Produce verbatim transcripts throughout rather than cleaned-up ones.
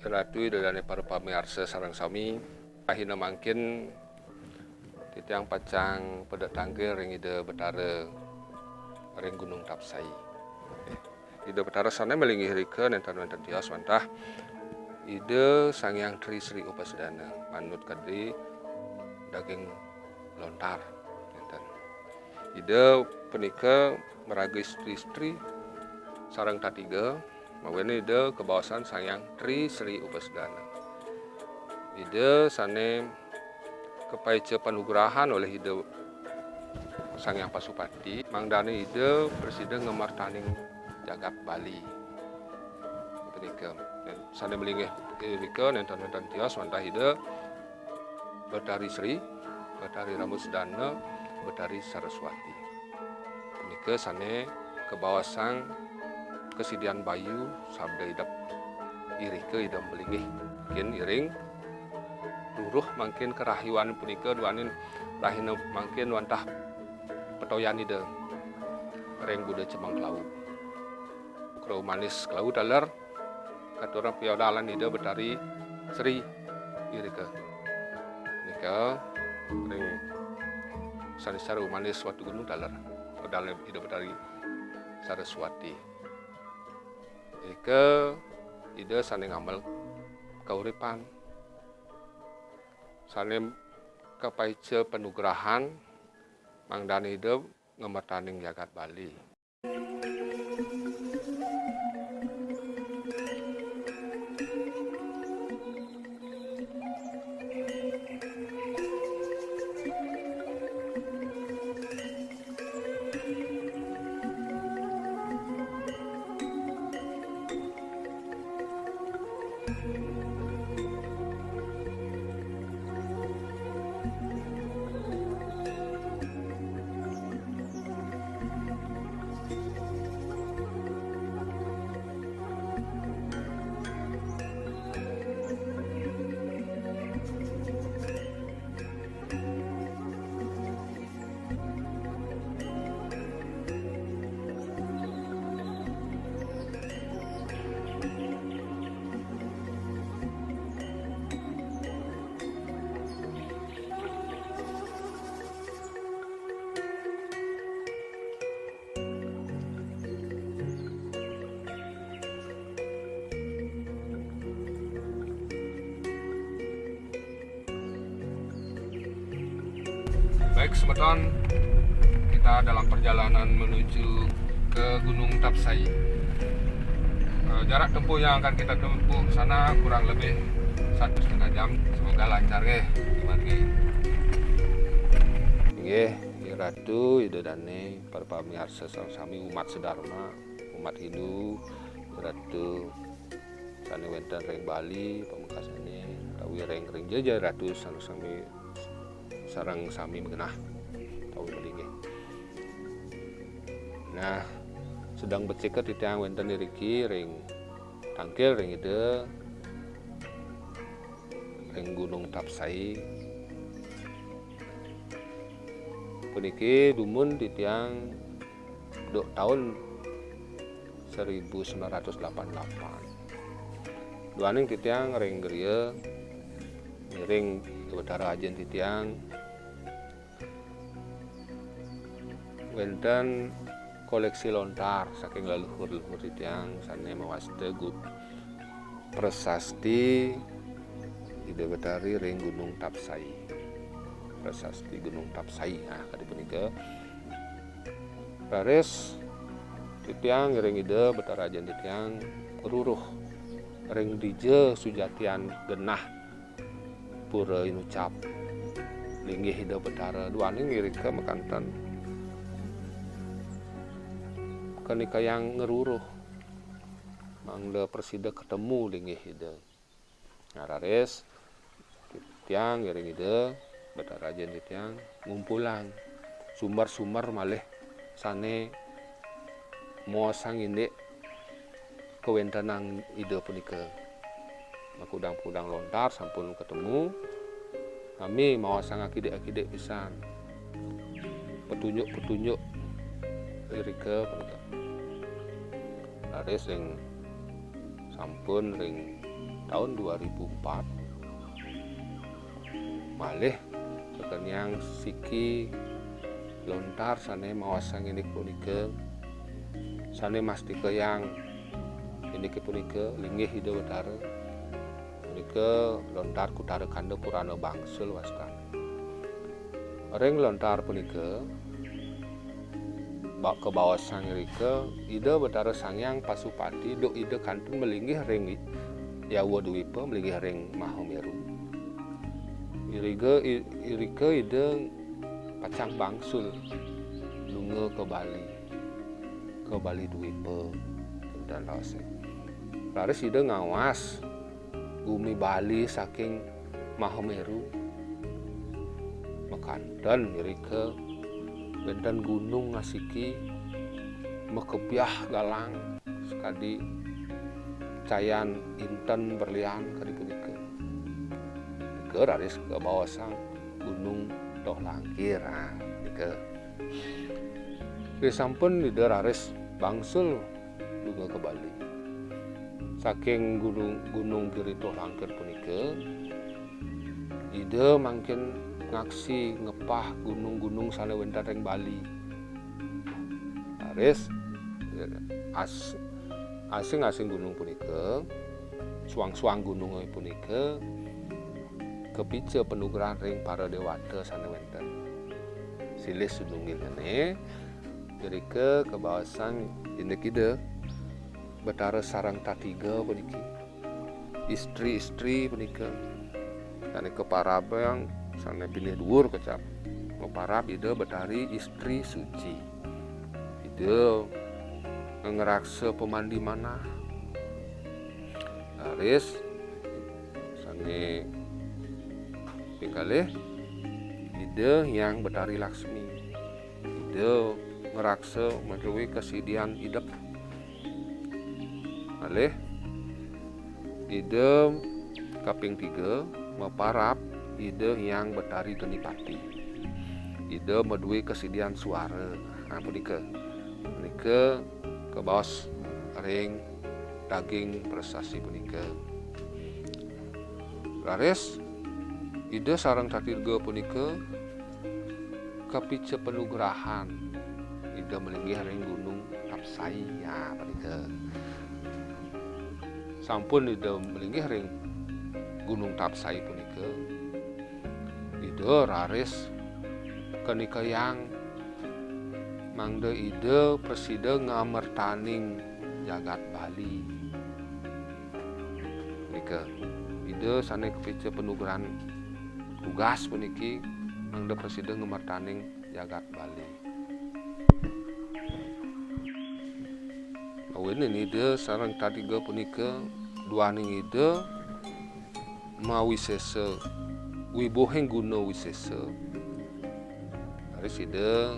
Ratu, Ida Dane para pamiarsa sareng sami, rahina mangkin titiang pacang pedek tangkil ring Ida Betara ring Gunung Tapsai. Ida Betara sane malinggih rika nenten wenten tios wantah Ida Sang Hyang Tri Sri Upasedana manut kadi daging lontar nenten. Ida punika maraga istri-istri sareng tatiga, mawinan Ida kabaosan Sang Hyang Tri Sri Upasedana. Ida sane kapaica panugrahan oleh Ida Sang Hyang Pasupati, mangdane Ida prasida ngamertaning jagat Bali. Punika. Sane malinggih irika nenten-nenten tios wantah Ida Betari Sri, Betari Rambut Sedana, Betari Saraswati. Punika sane kabaosang kasidian bayu sabda idep irika Ida malinggih. Mangkin iring ruruh mangkin karahayuan punika duaning rahina mangkin wantah petoyan Ida ring Buda Cemeng Klau. Kro manis Klau taler katurang piodalan Ida Betari Sri irika. Nika ring Sanisar Umanis Watu Gunung taler. Pedal Ida Betari Saraswati. Ika Ida sane ngamel kauripan. Sane kapaica panugrahan mangdane Ida ngamertaning jagat Bali. Baik, semeton, kita dalam perjalanan menuju ke Gunung Tapsai. Eh, jarak tempuh yang akan kita tempuh ke sana kurang lebih satu setengah jam. Semoga lancar, nggih. Nggih, Ratu, Ida Dane, para pamiarsa sareng sami umat sedharma, umat Hindu, Ratu sane wenten ring Bali, pamekasane utawi ring, ring jejer Ratu sareng sami, sareng sami magenah utawi malinggih. Nah, sedeng becika titiang wenten iriki ring tangkil ring Ida ring Gunung Tapsai. Puniki dumun titiang duk taun seribu sembilan ratus delapan delapan. Duaning titiang ring griya ngiring Betara Ajin titiang wenten koleksi lontar saking leluhur-leluhur titiang sane mawasta gu-, prasasti Ida Betari ring Gunung Tapsai. Prasasti Gunung Tapsai. Nah, kadi punika. Raris titiang ngiring Ida Betara Ajin titiang ruruh ring dija sujatian genah pura inucap linggih Ida Betara duaning irika makanten kanikayang ngruruh mangda prasida katemu linggih Ida. Nah, raris titiang ngiring Ida Betara Ajin titiang ngumpulang sumber-sumber malih sane maosang indik kawentenan Ida punika. Makudang-kudang lontar sampun katemu, sami maosang akidik-akidik pisan petunjuk-petunjuk irika punika. Raris ring sampun ring taun dua ribu empat, malih kakeniang siki lontar sane maosang indik punika, sane mastikayang indike punika linggih Ida Betara. Punika lontar Kutara Kanda Purana Bangsul wastan. Ring lontar punika, ba-, kabaosang irika, Ida Betara Sang Hyang Pasupati, duk Ida kantun malinggih ring Yawa Dwipa, malinggih ring Mahameru. Iriga, i-, irika Ida pacang bangsul lunga ka Bali, ka Bali Dwipa, kinten raosé. Raris Ida ngawas gumi Bali saking Mahameru. Makanten irika wénten gunung asiki, makebyah galang sakadi cayan inten berlian kadi punika. Nika raris kabaosang Gunung Toh Langkir. Ah, nika. Risampun Ida raris bangsul lunga ka Bali. Saking gunung, Gunung Giri Toh Langkir punika, Ida mangkin ngaksi ngepah gunung-gunung sane wenten ring Bali. Raris, as-, asing-asing gunung punika, suang-suang gunung punika, kapica panugrahan ring para dewata sane wenten. Silih sinunggilne, irika kabaosang indik Ida Betara sareng tatiga puniki. Istri-istri punika sane kaparabang, sane pinih duur kecap. Maparab Ida Betari Istri Suci. Ida ngraksa pamandi manah. Raris sane ping kalih, Ida Hyang Betari Laksmi. Ida ngraksa madué kasidian idep. Malih, Ida kaping tiga maparab Ida Hyang Betari Genipati. Ida madué kasidian suara. Nah, punika. Punika kabaos ring daging prasasti punika. Raris, Ida sareng tatiga punika kapica panugrahan. Ida malinggih ring Gunung Tapsai, ya, punika. Sampun Ida malinggih ring Gunung Tapsai punika, Ida raris kanikayang mangda Ida prasida ngamertaning jagat Bali. Nika, Ida sane kapica panugrahan tugas puniki mangda prasida ngamertaning jagat Bali. Awinan Ida sareng tatiga punika duaning Ida mawisesa, wibuhing guna wisesa. Raris Ida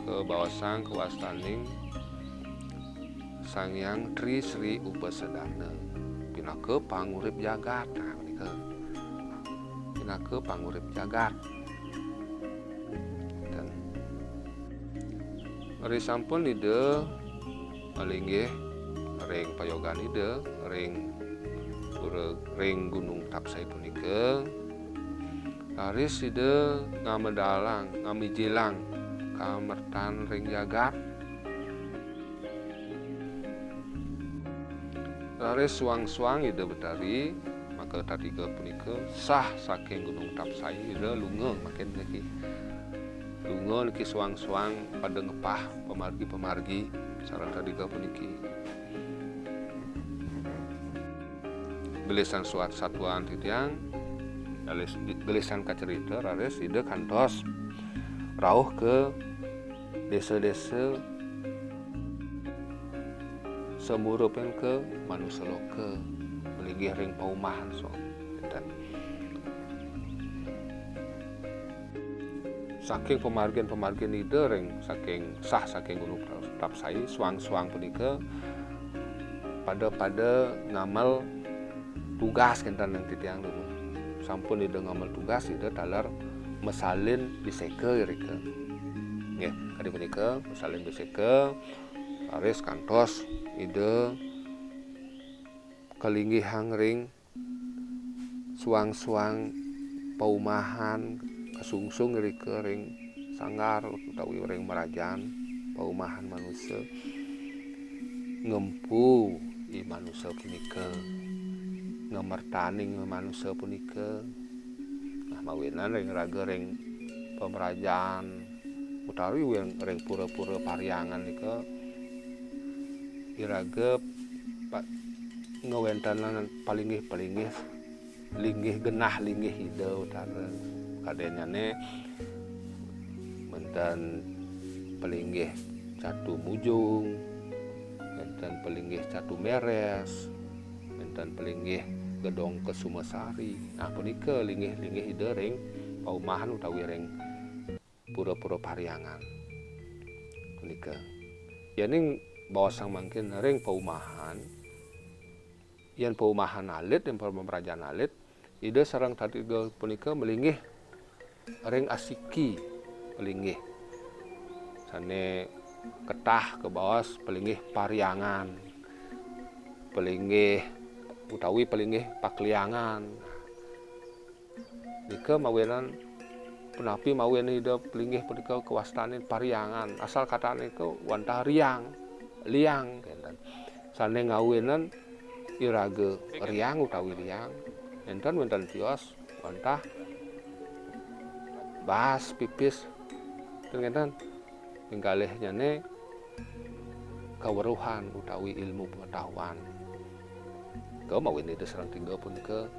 kabaosang kawastaning Sang Hyang Tri Sri Upasedana, pinaka pangurip jagat. Nah, punika. Pinaka pangurip jagat. Dan risampun Ida malinggih ring payogan Ida ring pura, ring Gunung Tapsai punika, raris Ida ngamedalang, ngamijilang kamertan ring jagat. Raris suang-suang Ida Betari, maka tatiga punika sah saking Gunung Tapsai, Ida lunga makin niki. Lunga niki suang-suang pada ngepah pamargi-pamargi sareng tatiga puniki. Gelisang suat satuan titiang, gelis-, gelisang kacerita, raris Ida kantos rauh ke desa-desa samurupin ke manusa loka, malinggih ring paumahan so. Enten. Saking pamargin-pamargin Ida ring saking sah saking Gunung Tapsai, suang-suang punika pada-pada ngamel tugas kenten ring titiang dulu. Sampun Ida ngamel tugas, Ida taler masalin biseka irika. Nggih, kadi punika masalin biseka, raris kantos Ida kalinggihang ring suang-suang paumahan, kasungsung irika ring sanggar utawi ring merajan paumahan manusa, ngempu i manusa punika, ngamertaning manusa punika. Nah, mawinan ring raga ring pamrajan utawi ring, ring pura-pura parhyangan nika, iraga pa-, ngwentenang palinggih-palinggih, linggih genah linggih Ida Batara. Kadennyané wénten palinggih Catu Mujung, wénten palinggih Catu Mérés, wénten palinggih Gedong Kesumasari. Nah, punika linggih-linggih Ida ring paumahan utawi ring pura-pura parhyangan. Punika. Yéning baosang mangkin ring paumahan, yén paumahan alit, yén pamrajan alit, Ida sareng Tatiga punika malinggih ring asiki palinggih. Sané ketah kabaos palinggih parhyangan, palinggih utawi palinggih pakliangan. Nika mawinan punapi mawinan Ida palinggih punika kawastanin parhyangan. Asal katané nika wantah riang, liang, kénten. Sané ngawinang iraga riang utawi liang, énten wénten tios wantah baas pipis, ten kénten. Pingkalihnyané kaweruhan utawi ilmu pengetahuan. Nika mawinan Ida sareng Tatiga punika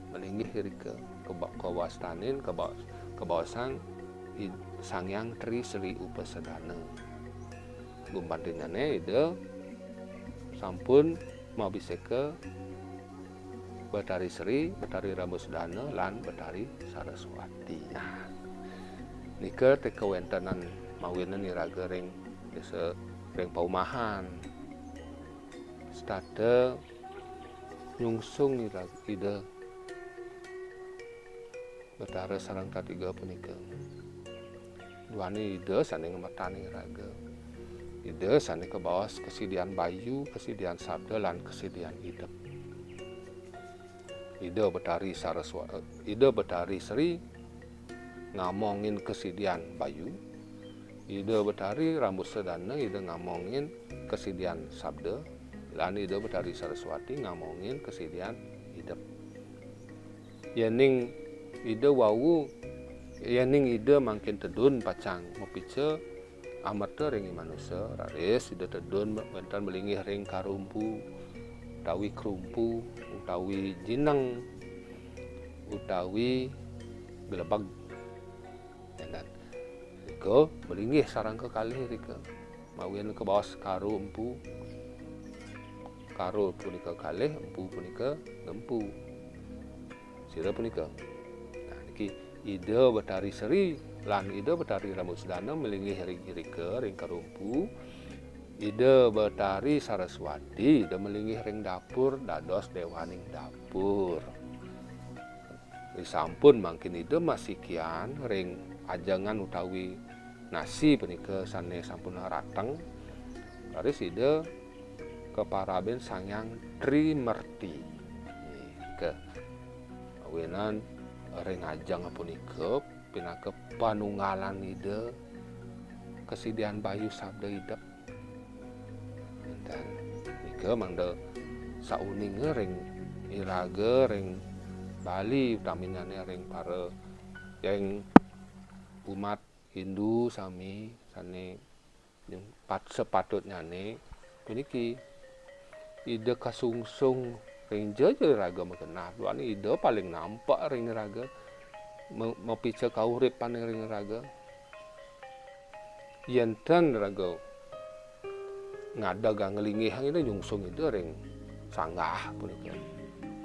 malinggih irika kaba-, kawastanin kaba-, kabaosang I-, Sang Hyang Tri Sri Upasedana. Gumantinnyané Ida sampun mabiseka Betari Sri, Betari Rambusdana, lan Betari Saraswati. Nah, nika té kawéntenan mawinan iraga ring désa, ring paumahan. Setata nyungsung ira-, Ida Betara sareng Tatiga punika. Duaning Ida sané ngamertanin iraga. Ida sané kabaos kasidian bayu, kasidian sabda, lan kasidian idep. Ida Betari Saraswa-, Ida Betari Sri ngamongin kasidian bayu, Ida Betari Rambusdana, Ida ngamongin kasidian sabda, lan Ida Betari Saraswati ngamongin kasidian idep. Yéning Ida wau, yéning Ida mangkin tedun pacang mapica amerta ring i manusa, raris Ida tedun wénten malinggih ring karumpu, utawi krumpu, utawi jineng, utawi glebeg. Énten. Rika malinggih sareng kekalih rika. Mawinan kabaos karo empu. Karo punika kalih, empu punika ngempu. Sira punika. Nah, niki Ida Betari Sri lan Ida Betari Rambusdana malinggih ring irika ring karumpu. Ida Betari Saraswati, Ida malinggih ring dapur, dados déwaning dapur. Risampun mangkin Ida masikian ring ajengan utawi nasi punika sané sampun rateng, raris Ida kaparabin Sang Hyang Trimerti. Nika, awinan ring ajeng punika pinaka panunggalan Ida, kasidian bayu sabda idep. Énten. Nika mangda sauninga ring iraga ring Bali, utaminane ring para, ring umat Hindu sami sané pat-, sepatutnyane puniki Ida kasungsung ring ja-, ja iraga magenah. Duaning Ida paling nampek ring iraga, me-, mapica kauripan ring iraga. Yén ten raga ngadeg nglinggihang Ida, nyungsung Ida ring sanggah punika.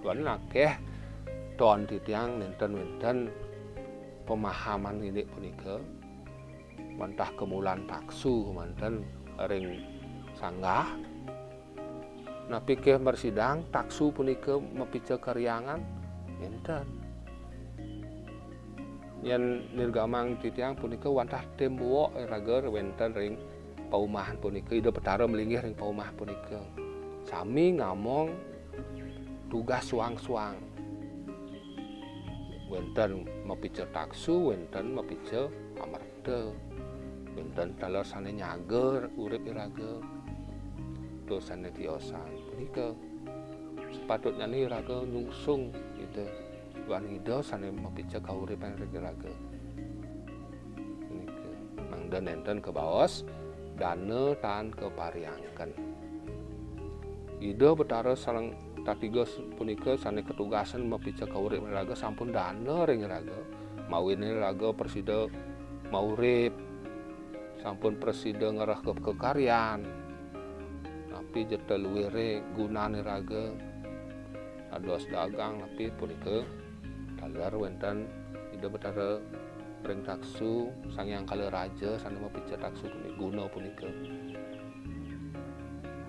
Duaning akéh ton titiang nénten wénten pemahaman indik punika, wantah kamulan taksu manten ring sanggah. Napiké mrasidang taksu punika mapica kariangan? Nénten. Yén nirgamang titiang punika wantah témbok raga wénten ring paumahan punika, Ida Betara malinggih ring paumah punika. Sami ngamong tugas suang-suang. Wénten mapica taksu, wénten mapica amerta. Wénten taler sané nyaga urip iraga. Tur sané tiosan punika. Sepatutnyané iraga nyungsung Ida. Duaning Ida sané mapica kauripan ring iraga. Nika. Mangda nénten kabaos dana tan kapariangken. Ida Betara sareng tatiga s-, punika sané katugasan mapica kauripan iraga sampun dana ring iraga. Mawinan iraga prasida maurip, sampun prasida ngrereh ke-, kekaryan. Napi ja luiré gunan iraga? Dados dagang napi punika taler wénten Ida Betara ring taksu, Sang Hyang Kala Raja sané mapica taksu punika, guna punika.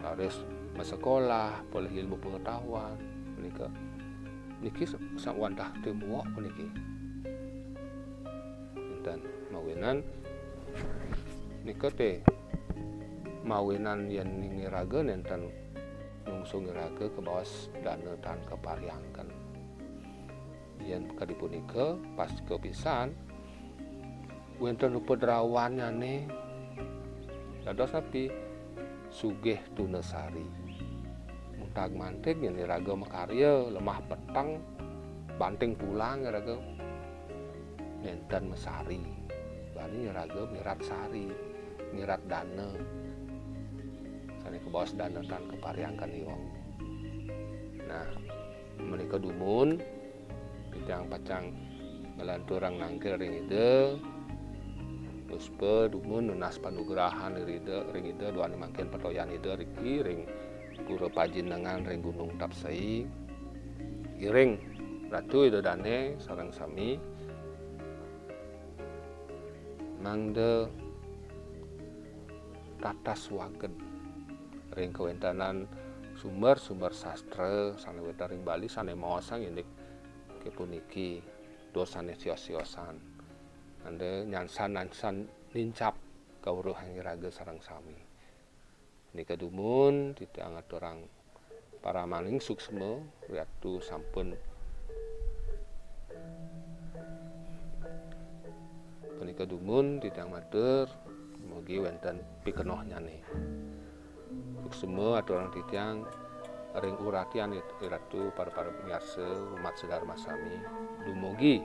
Raris masekolah, polih ilmu pengetahuan punika. Niki sa-, sa-, wantah timuak puniki. Nénten mawinan nika té mawinan yén iraga nénten nyungsung iraga kabaos dana tan kapariangken. Yén kadi punika, pastika pisan wénten upadrawannyané. Dados napi? Sugih tuna sari. Muntag-mantig yén iraga makarya, lemah peteng, banting tulang iraga, nénten masari. Bani iraga mirat sari, mirat dana. Sané kabaos dana tan kapariangken iwang. Nah, menika dumun, titiang pacang nglanturang nangkil ring Ida. Puspa dumun nunas panugrahan ring Ida, ring Ida duaning mangkin patoyan Ida riki ring Pura Pajinengan ring Gunung Tapsai. Iring Ratu Ida Dané sareng sami mangda tatas waged ring kawéntenan sumber-sumber sastra sané wénten ring Bali sané maosang indik kepuniki, tur sané sios-siosan. Mangda nyansan-nyansan nincap kawruhang iraga sareng sami. Nika dumun titiang aturang paramaning suksma, Ratu sampun. Punika dumun titiang matur, mugi wénten pikenohnyané. Suksma aturang titiang ring uratian Ratu, para, para miarsa umat sadarma sami, dumugi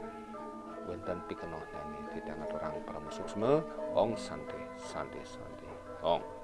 wénten pikenohnyané. Titiang aturang parama suksma. Om Santi, Santi, Santi. Om.